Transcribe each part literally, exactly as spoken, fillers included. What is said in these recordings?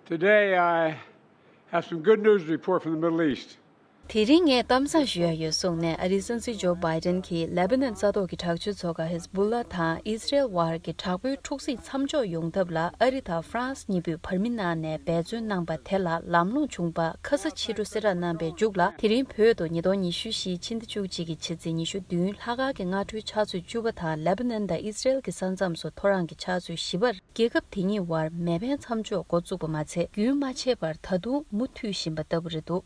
Today, I have some good news to report from the Middle East. དེ་རིང་ངས་གཏམ་བཟང་ཞུ་ཡ་ཡོད་གསུངས་ནས། ཨ་རིའི་སྲིད་འཛིན་ཇོ་བྷའི་ཌེན་གྱིས་ལེ་པ་ནན་ས་ཐོག་གི་དྲག་སྤྱོད་ཚོགས་ཁག་ཧེ་ཟ་བུ་ལ་དང་ཨི་ཟི་རེལ་བར་གྱི་དྲག་པོའི་འཁྲུག་འཛིང་མཚམས་འཇོག་ཡོང་ཐབས་ལ་ཨ་རི་དང་ཧྥ་རན་སི་གཉིས་པོས་བར་མི་གནང་ནས་འབད་བརྩོན་གནང་པ་དེ་ལ་ལམ་ལྷོང་བྱུང་པ་ཁ་ས་ཕྱི་དྲོ་གསལ་བསྒྲགས་གནང་པའི་མཇུག་ལ། དེ་རིང་བོད་དུ་ཉིས་སྟོང་ཉི་ཤུ་བཞི་ཕྱི་ཟླ་བཅུ་གཅིག་གི་ཕྱི་ཚེས་ཉི་ཤུ་བདུན་ལྷག་དཀར་གྱི་སྔ་དྲོའི་ཕྱག་ཚོད་བཅུ་པ་དང་ལེ་པ་ནན་དང་ཨི་ཟི་རེལ་གྱི་ས་མཚམས་སུ་ཐོ་རངས་ཀྱི་ཕྱག་ཚོད་བཞི་པར། རྒྱལ་ཁབ་དེ་གཉིས་བར་མེ་འཕེན་མཚམས་འཇོག་འགོ་བཙུགས་པ་མ་ཚད། རྒྱུན་མ་ཆད་པར་ད་དུང་མུ་མཐུད་བཞིན་པ་ལྟ་བུ་རེད་འདུག་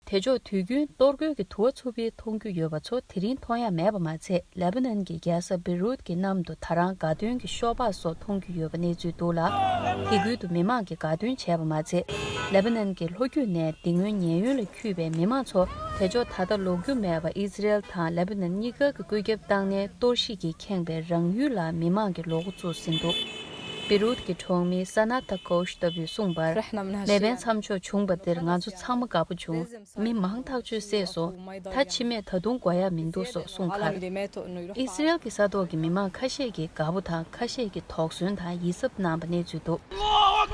དེ་ཕྱོགས་དུས་རྒྱུན་གཏོར་རྒོལ་གྱི་དུ་བ་འཚུབ་པའི་མཐོང་རྒྱུ་ཡོད་པ་ཚོ་དེ་རིང་མཐོང་ཡ་མེད་པ་མ་ཚད། ལེ་པ་ནན་གྱི་རྒྱལ་ས་བེ་རུད་ཀྱི་གནམ་དུ་ད་རང་དགའ་སྟོན་གྱི་ཤོག་སྦག་སོགས་མཐོང་རྒྱུ་ཡོད་པ་གནས་ཚུལ་འདུག་ལ། དེ་ཁུལ་དུ་མི་མང་གིས་དགའ་སྟོན་བྱས་པ་མ་ཚད། ལེ་པ་ནན་གྱི་ལྷོ་རྒྱུད་ནས་འདི་སྔོན་ཉེན་གཡོལ་ལ་འཁྱུད་པའི་མི་མང་ཚོ་དེ་ཕྱོགས་ད་ལྟ་ལོག་རྒྱུ་མེད་པ་ཨི་ཟི་རེལ་དང་ལེ་པ་ནན་གཉིས་ཀ་གི་བཀོད་ཁྱབ་བཏང་ནས་གཏོར་བཤིག་གིས་ཁེངས་པའི་རང་ཡུལ་ལ་མི་མང་གིས་ལོག་འགོ་བཙུགས་ཟིན་འདུག་བེ་རུད་ཀྱི་གྲོང་མི་ས་ན་ཐ་ཀོ་ཤ་ལྟ་བུས་གསུངས་པར། མེ་འཕེན་མཚམས་འཇོག་བྱུང་པ་འདིར་ང་ཚོ་ཚང་མ་དགའ་པོ་བྱུང་། མི་མང་ཐག་ཆོད་བསད་སོང་། ད་ཕྱི་མེད་ད་དུང་དགོས་ཡ་མི་འདུག་སོགས་གསུངས་ཁར། ཨི་སི་རེལ་གྱི་ས་ཐོག་གི་མི་མང་ཁ་ཤས་ཀྱིས་དགའ་པོ་དང་ཁ་ཤས་ཀྱིས་དོགས་ཟོན་དང་ཡིད་གཟབ་གནང་པ་གནས་ཚུལ་འདུག་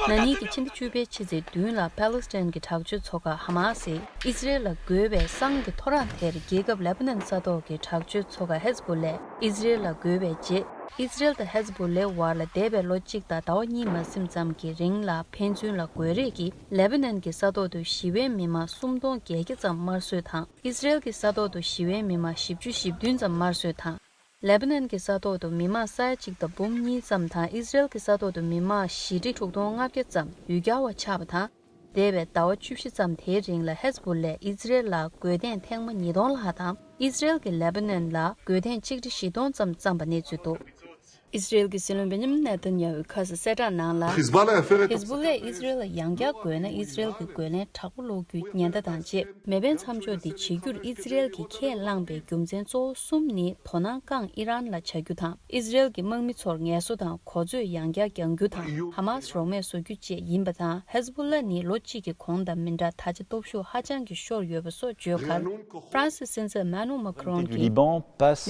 ན་ནིང་གི་ཕྱི་ཟླ་བཅུ་པའི་ཕྱི་ཚེས་བདུན་ལ་ཕཱ་ལེ་སི་ཐན་གྱི་དྲག་སྤྱོད་ཚོགས་ཁག་ཧ་མ་སིས་ཨི་སི་རེལ་ལ་དགོས་པའི་བསང་གི་ཐོ་རངས་དེར་རྒྱལ་ཁབ་ལེ་པ་ནན་ས་ཐོག་གི་དྲག་སྤྱོད་ཚོགས་ཁག་ཧེ་ཟ་བུ་ལས་ཨི་སི་རེལ་ལ་དགོས་པའི་རྗེས། ཨི་སི་རེལ་དང་ཧེ་ཟ་བུ་ལའི་བར་ལ་འདས་པའི་ལོ་གཅིག་དང་ཟླ་བ་གཉིས་མ་ཟིན་ཙམ་གྱི་རིང་ལ་ཕན་ཚུན་ལ་དགོས་རེས་ཀྱིས་ལེ་པ་ནན་གྱི་ས་ཐོག་ཏུ་ཞི་བའི་མི་མང་སུམ་སྟོང་བརྒྱད་བརྒྱ་ཙམ་དམར་གསོད་དང་། ཨི་སི་རེལ་གྱི་ས་ཐོག་ཏུ་ཞི་བའི་མི་མང་བཞི་བཅུ་ཞེ་བདུན་ཙམ་དམར་གསོད་དང་། ལེ་པ་ནན་གྱི་ས་ཐོག་ཏུ་མི་མང་ས་ཡ་གཅིག་དང་འབུམ་གཉིས་ཙམ་དང་། ཨི་སི་རེལ་གྱི་ས་ཐོག་ཏུ་མི་མང་བཞི་ཁྲི་དྲུག་སྟོང་ལྔ་བརྒྱ་ཙམ་ཡུལ་གྱར་བ་ཆགས་པ་དང་། འདས་པའི་ཟླ་བ་བཅུ་བཞི་ཙམ་དེའི་རིང་ལ་ཧེ་ཟ་བུ་ལས་ཨི་ཟི་རེལ་ལ་རྒོལ་ཐེངས་ཐེངས་མ་ཉིས་སྟོང་ལྷག་དང་། ཨི་ཟི་རེལ་གྱིས་ལེ་པ་ནན་ལ་རྒོལ་ཐེངས་གཅིག་ཁྲི་བཞི་སྟོང་ཙམ་བརྩམས་པ་གནས་ཚུལ་འདུག་ཨི་ཟི་རེལ་གྱི་སྲིད་བློན་བེན་ཇ་མིན་ནེ་ཐན་ཡ་ཧུས་ཁ་སང་གསལ་བསྒྲགས་ནང་ལ། ཧེ་ཟ་བུ་ལས་ཨི་ཟི་རེལ་ལ་ཡང་བསྐྱར་རྒོལ་ན་ཨི་ཟི་རེལ་གྱི་རྒོལ་ལན་དྲག་པོ་སློག་རྒྱུའི་ཉེན་བརྡ་དང་བཅས། མེ་འཕེན་མཚམས་འཇོག་འདི་བྱེད་རྒྱུར་ཨི་ཟི་རེལ་གྱིས་ཁས་བླངས་པའི་རྒྱུ་མཚན་གཙོ་བོ་གསུམ་ནི། དོ་སྣང་བསྐངས་ཨི་རན་ལ་བྱ་རྒྱུ་དང་། ཨི་ཟི་རེལ་གྱི་དམག་མི་ཚོར་ངལ་གསོ་དང་གོ་ཚོད་ཡང་བསྐྱར་རྒྱག་རྒྱུ་དང་། ཧ་མ་སི་རོགས་མེད་བཟོ་རྒྱུ་བཅས་ཡིན་པ་དང་། ཧེ་ཟ་བུ་ལ་ནི་ལོ་གཅིག་གི་གོང་དང་མི་འདྲ་ད་ཆ་སྟོབས་ཤུགས་ཧ་ཅང་གི་ཤོར་ཡོད་པ་སོགས་བརྗོད་ཁར། ཧྥ་རན་སི་སྲིད་འཛིན་མ་ནུ་མ་ཁ་རོན་གྱིས།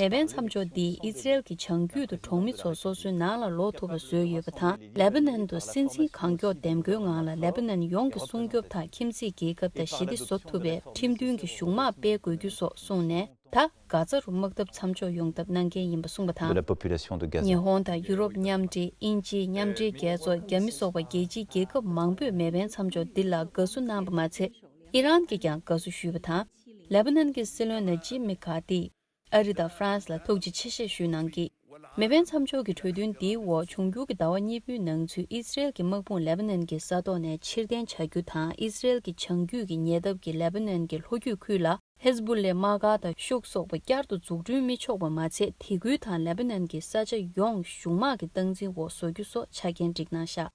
མེ་འཕེན་མཚམས་འཇོག་འདིས་ཨི་ཟི་རེལ་གྱི་བྱང་རྒྱུད་དུ་གྲོང་མི་ཚོ་སོ་སོའི་ནང་ལ་ལོག་ཐུབ་པ་བཟོས་ཡོད་པ་དང་། ལེ་པ་ནན་དུ་སྲིད་འཛིན་གང་མགྱོགས་འདེམས་བསྐོའི་ངང་ལ་ལེ་པ་ནན་ཡོངས་ཀྱི་སྲུང་སྐྱོབ་དང་ཁྱིམ་མཚེས་རྒྱལ་ཁབ་དང་ཞི་བདེ་བཟོ་ཐུབ་པའི་ཁྲིམས་མཐུན་གྱི་གཞུང་དམག་སྤེལ་དགོས་རྒྱུ་སོགས་གསུངས་ནས། ད་གྷ་ཛ་རུ་དམག་འཐབ་མཚམས་འཇོག་ཡོང་ཐབས་གནང་མཁན་ཡིན་པ་གསུངས་པ་དང་། ཉི་ཧོང་དང་ཡུ་རོབ་མཉམ་འབྲེལ། དབྱིན་ཇི། མཉམ་འབྲེལ་རྒྱལ་ཚོགས། རྒྱ་མི་སོགས་པ་རྒྱལ་སྤྱིའི་རྒྱལ་ཁབ་མང་པོས་མེ་འཕེན་མཚམས་འཇོག་འདི་ལ་དགའ་བསུ་གནང་པ་མ་ཚད། ཨི་རན་གྱིས་ཀྱང་དགའ་བསུ་ཞུས་པ་དང་། ལེ་པ་ནན་གྱི་སྲིད་བློན་ན་ཇིབ་མི་ཀ་ཏིས་ཨ་རི་དང་ཧྥ་རན་སི་ལ་ཐུགས་རྗེ་ཆེ་ཞེས་ཞུས་གནང་གིས། མེ་འཕེན་མཚམས་འཇོག་གི་གྲོས་མཐུན་འདིའི་འོག་འབྱུང་འགྱུར་གྱི་ཟླ་བ་གཉིས་པོའི་ནང་ཚུད་ཨི་སི་རེལ་གྱི་དམག་དཔུང་ལེ་པ་ནན་གྱི་ས་ཐོག་ནས་ཕྱིར་འཐེན་བྱ་རྒྱུ་དང་། ཨི་སི་རེལ་གྱི་བྱང་རྒྱུད་ཀྱི་ཉེ་འདབས་ཀྱི་ལེ་པ་ནན་གྱི་ལྷོ་རྒྱུད་ཁུལ་ལ་ཧེ་ཟ་བུ་ལའི་དམག་སྒར་དང་ཤུགས་སོགས་པ་བསྐྱར་དུ་འཛུགས་སྐྲུན་མི་ཆོག་པ་མ་ཚད། དེ་ཁུལ་དང་ལེ་པ་ནན་གྱི་ས་ཆ་ཡོངས་གཞུང་དམག་གི་སྟངས་འཛིན་འོག་བཟོ་རྒྱུ་སོགས་ཆ་རྐྱེན་བསྒྲིགས་གནང་བཞག་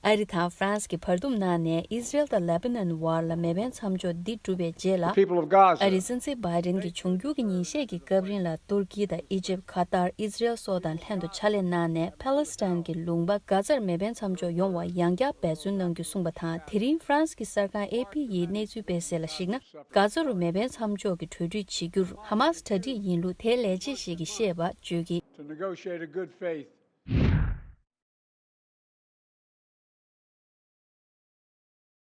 ཨ་རི་དང་ཧྥ་རན་སི་གིས་བར་འདུམ་གནང་ནས་ཨི་སི་རེལ་དང་ལེ་པ་ནན་བར་ལ་མེ་འཕེན་མཚམས་འཇོག་འདི་གྲུབ་པའི་རྗེས་ལ། The people of Gaza. ཨ་རིའི་སྲིད་འཛིན་བྷའི་ཌེན་གྱིས་འབྱུང་འགྱུར་གྱི་ཉིན་ཤས་ཀྱི་སྐབས་རིང་ལ་ཏུར་ཀི་དང་ཨི་ཇིབ། ཁ་ཏར། ཨི་སི་རེལ་སོགས་དང་ལྷན་དུ་ཕྱག་ལས་གནང་ནས་ཕཱ་ལེ་སི་ཐན་གྱི་ལུང་པ་གྷ་ཛར་མེ་འཕེན་མཚམས་འཇོག་ཡོང་བར་ཡང་བསྐྱར་འབད་བརྩོན་གནང་རྒྱུ་གསུངས་པ་དང་། དེ་རིང་ཧྥ་རན་སི་གི་གསར་ཁང་ཨེ་པི་ཡིས་གནས་ཚུལ་སྤེལ་གསལ་ལ་གཞིགས་ན། གྷ་ཛ་རུ་མེ་འཕེན་མཚམས་འཇོག་གི་གྲོས་སྒྲིག་བྱེད་རྒྱུར་ཧ་མ་སི་གྲ་སྒྲིག་ཡིན་ལུགས་དེའི་ལས་བྱེད་ཞིག་གིས་བཤད་པ་བརྗོད་ཀྱིས། To negotiate a good faith